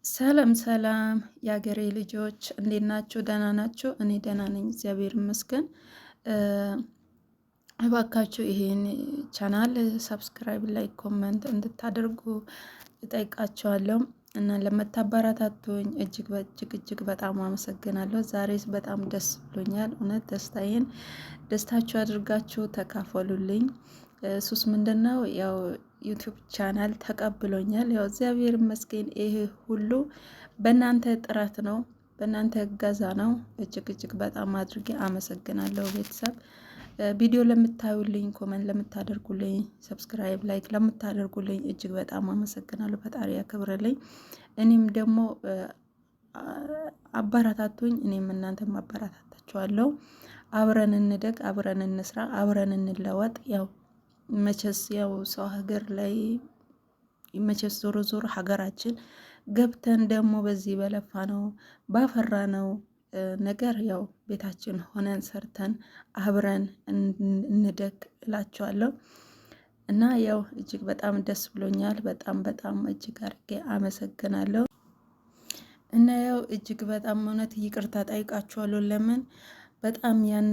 ሰላም ሰላም የአገሬ ልጆች እንዴት ናችሁ? ደህና ናችሁ? እኔ ደህና ነኝ፣ እግዚአብሔር ይመስገን። እባካችሁ ይሄን channel subscribe፣ like፣ comment እንድታደርጉ እጠይቃችኋለሁ እና ለምታበረታቱኝ እጅግ እጅግ እጅግ በጣም አመሰግናለሁ። ዛሬ በጣም ደስ ብሎኛል። እውነት ደስታዬን ደስታችሁ አድርጋችሁ ተካፈሉልኝ። እሱስ ምንድን ነው ያው YouTube channel ተቀብሎኛል። ያው እግዚአብሔር ይመስገን። ይሄ ሁሉ በእናንተ ጥረት ነው፣ በእናንተ እገዛ ነው። እጅግ እጅግ በጣም አድርጌ አመሰግናለሁ ቤተሰብ። ቪዲዮ ለምታዩልኝ፣ comment ለምታደርጉልኝ፣ subscribe like ለምታደርጉልኝ እጅግ በጣም አመሰግናለሁ። ፈጣሪ ያክብርልኝ። እኔም ደግሞ አበረታቱኝ፣ እኔም እናንተም አበረታታችኋለሁ። አብረን እንደግ፣ አብረን እንስራ፣ አብረን እንለወጥ። ያው መቼስ ያው ሰው ሀገር ላይ መቼስ ዞሮ ዞሮ ሀገራችን ገብተን ደግሞ በዚህ በለፋ ነው ባፈራ ነው ነገር ያው ቤታችን ሆነን ሰርተን አብረን እንደግ እላቸዋለሁ። እና ያው እጅግ በጣም ደስ ብሎኛል። በጣም በጣም እጅግ አድርጌ አመሰግናለሁ። እና ያው እጅግ በጣም እውነት ይቅርታ ጠይቃችኋለሁ። ለምን በጣም ያን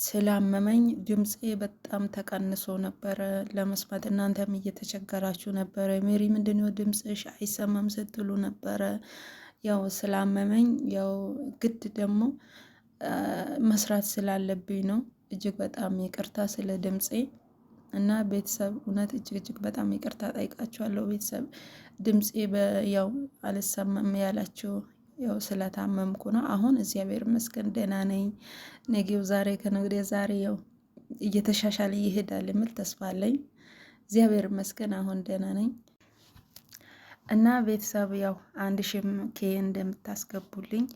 ስላመመኝ ድምፄ በጣም ተቀንሶ ነበረ ለመስማት። እናንተም እየተቸገራችሁ ነበረ። ሜሪ ምንድነው ድምፅሽ አይሰማም ስትሉ ነበረ። ያው ስላመመኝ ያው ግድ ደግሞ መስራት ስላለብኝ ነው። እጅግ በጣም ይቅርታ ስለ ድምፄ እና ቤተሰብ እውነት እጅግ እጅግ በጣም ይቅርታ ጠይቃችኋለሁ። ቤተሰብ ድምፄ ያው አልሰማም ያላችሁ ያው ስለታመምኩ ነው። አሁን እግዚአብሔር ይመስገን ደህና ነኝ። ነገው ዛሬ ከነገ ወዲያ ዛሬ ያው እየተሻሻለ ይሄዳል የሚል ተስፋ አለኝ። እግዚአብሔር ይመስገን አሁን ደህና ነኝ እና ቤተሰብ ያው 1000 K እንደምታስገቡልኝ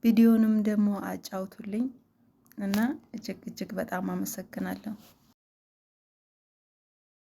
ቪዲዮንም ደግሞ አጫውቱልኝ እና እጅግ እጅግ በጣም አመሰግናለሁ።